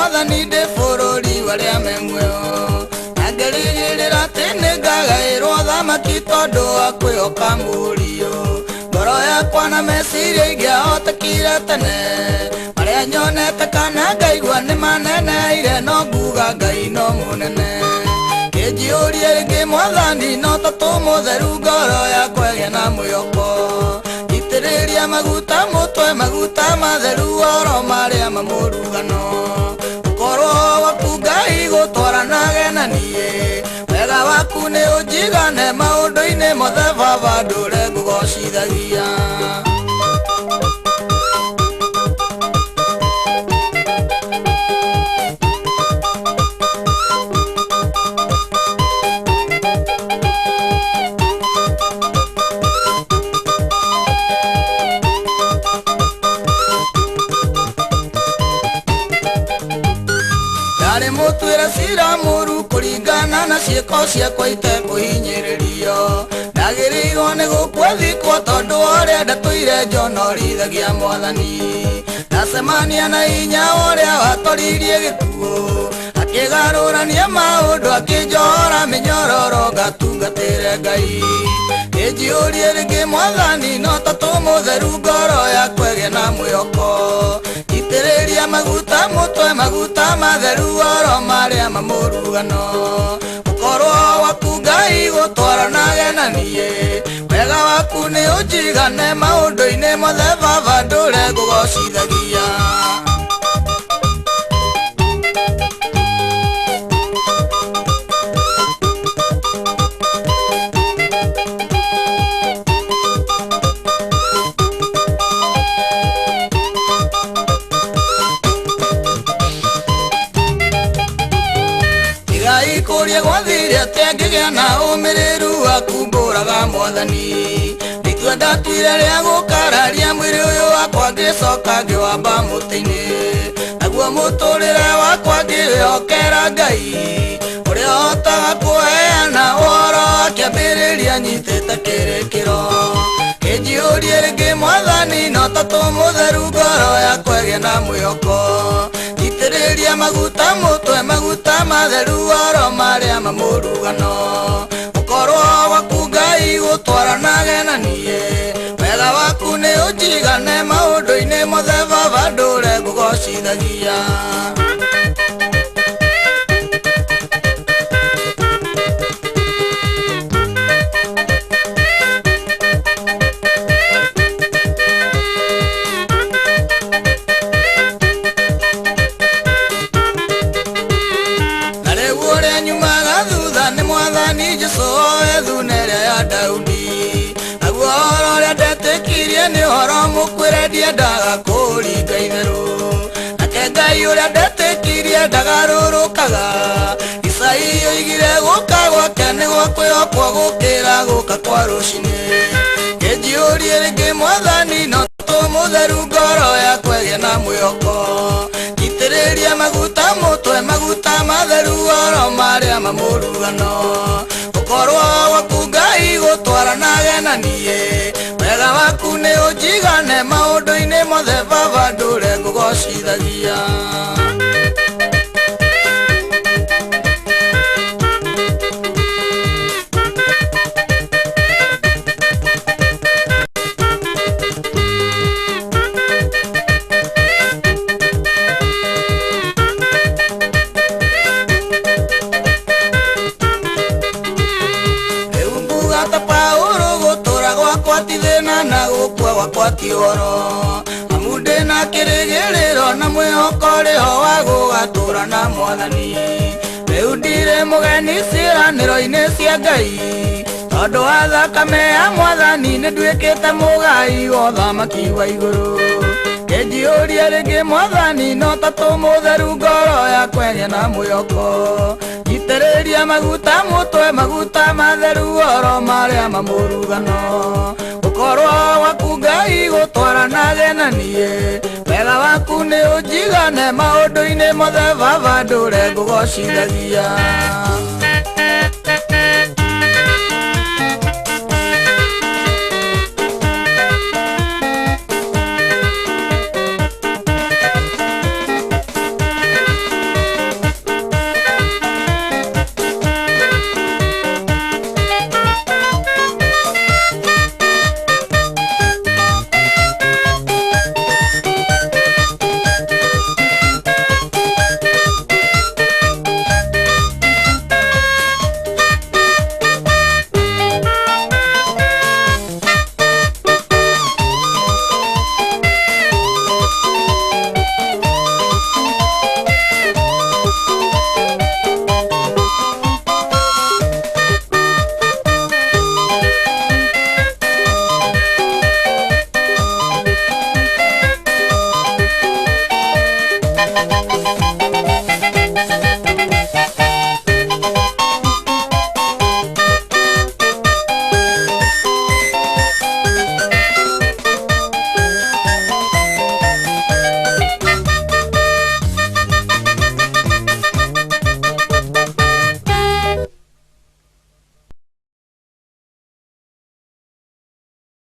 mwathani ndĩ bũrũri wa arĩa me muoyo. Na ngerĩgĩrĩra atĩ nĩngagaĩrwo thamaki tondũ wa kwĩhoka Mũriũ. Ngoro yakwa na meciria ingĩahotekire tene, marĩa nyonete kana ngaigua nĩ maneneire, no nguga Ngai no mũnene. Kĩnjiyũrie rĩngĩ mwathani no ta mũtheru, ngoro yakwa ĩgĩe na mwĩhoko. Itĩrĩria maguta mũtwe, maguta matheru oro marĩa mamũrugano. Ũkorwo waku Ngai gũtwaranage na niĩ, wega waku nĩ ũnjigane maũndũ-inĩ mothe, Baba ndũre ngũgocithagia. Ndarĩ mũtuĩre cira mũru kũringana na ciĩko ciakwa itekũhinyĩrĩrio. Ndagĩrĩirwo nĩ gũkua thikwo tondũ wa ũrĩa ndatũire njonorithagia mwathani. Ndacemania na hinya ũrĩa watoririe gĩkuũ, akĩgarũrania maũndũ akĩnjohora mĩnyororo ngatungatĩre Ngai. Kĩnjiyũrie rĩngĩ mwathani no ta mũtheru, ngoro yakwa ĩgĩe na mwĩhoko. Itĩrĩria maguta mũtwe, maguta matheru oro marĩa mamũrugano. Ũkorwo waku Ngai gũtwaranage na niĩ, wega waku nĩ ũnjigane maũndũ-inĩ mothe, Baba ndũre ngũgocithagia. Kũria gwathire atĩa ngĩgĩa na ũmĩrĩru wa kumbũraga mwathani. Itua ndatuire rĩa gũkararia mwĩrĩ ũyũ wakwa, ngĩcoka ngĩwamba mũtĩ-inĩ. Naguo mũtũrĩre wakwa ngĩwĩhokera Ngai, ũrĩa ũhotaga kũheana ũhoro wa kĩambĩrĩria nyitĩte kĩrĩkĩro. Kĩnjiyũrie rĩngĩ mwathani no ta mũtheru, ngoro yakwa ĩgĩe na mwĩhoko. Itĩrĩria maguta mũtwe, maguta matheru oro marĩa mamũrugano. Ũkorwo waku Ngai gũtwaranage na niĩ, wega waku nĩ ũnjigane maũndũ-inĩ mothe, Baba ndũre ngũgocithagia. Mwathani Jesũ oe thuna ĩrĩa ya Daudi, naguo ũhoro ũrĩa ndetĩkirie nĩ ũhoro mũkwĩre, ndiendaga kũringa itherũ. Nake Ngai ũrĩa ndetĩkirie ndagarũrũkaga. Isaia oigire gũka gwake nĩ gwa kwĩhokwo gũkĩra gũka kwa rũcinĩ. Kĩnjiyũrie rĩngĩ mwathani no mũtheru, ngoro yakwa ĩgĩe na mwĩhoko. Itĩrĩria maguta mũtwe, maguta matheru oro marĩa mamũrugano. Ũkorwo waku Ngai gũtwaranage na niĩ, wega waku nĩ ũnjigane maũndũ-inĩ mothe, Baba ndũre ngũgocithagia. Gwakwa ti thĩna na gũkua gwakwa ti ũhoro, amu ndĩna kĩrĩgĩrĩro na mwĩhoko ũrĩho wa gũgatũũra na mwathani. Rĩu ndirĩ mũgeni ciĩranĩro-inĩ cia Ngai, tondũ wa thakame ya mwathani nĩnduĩkĩte mũgai wa ũthamaki wa igũrũ. Kĩnjiyũrie rĩngĩ mwathani no ta mũtheru, ngoro yakwa ĩgĩe na mwĩhoko. Itĩrĩria maguta mũtwe, maguta matheru oro marĩa mamũrugano. Ũkorwo waku Ngai gũtwaranage na niĩ, wega waku nĩ ũnjigane maũndũ-inĩ mothe, Baba ndũre ngũgocithagia. Thank you.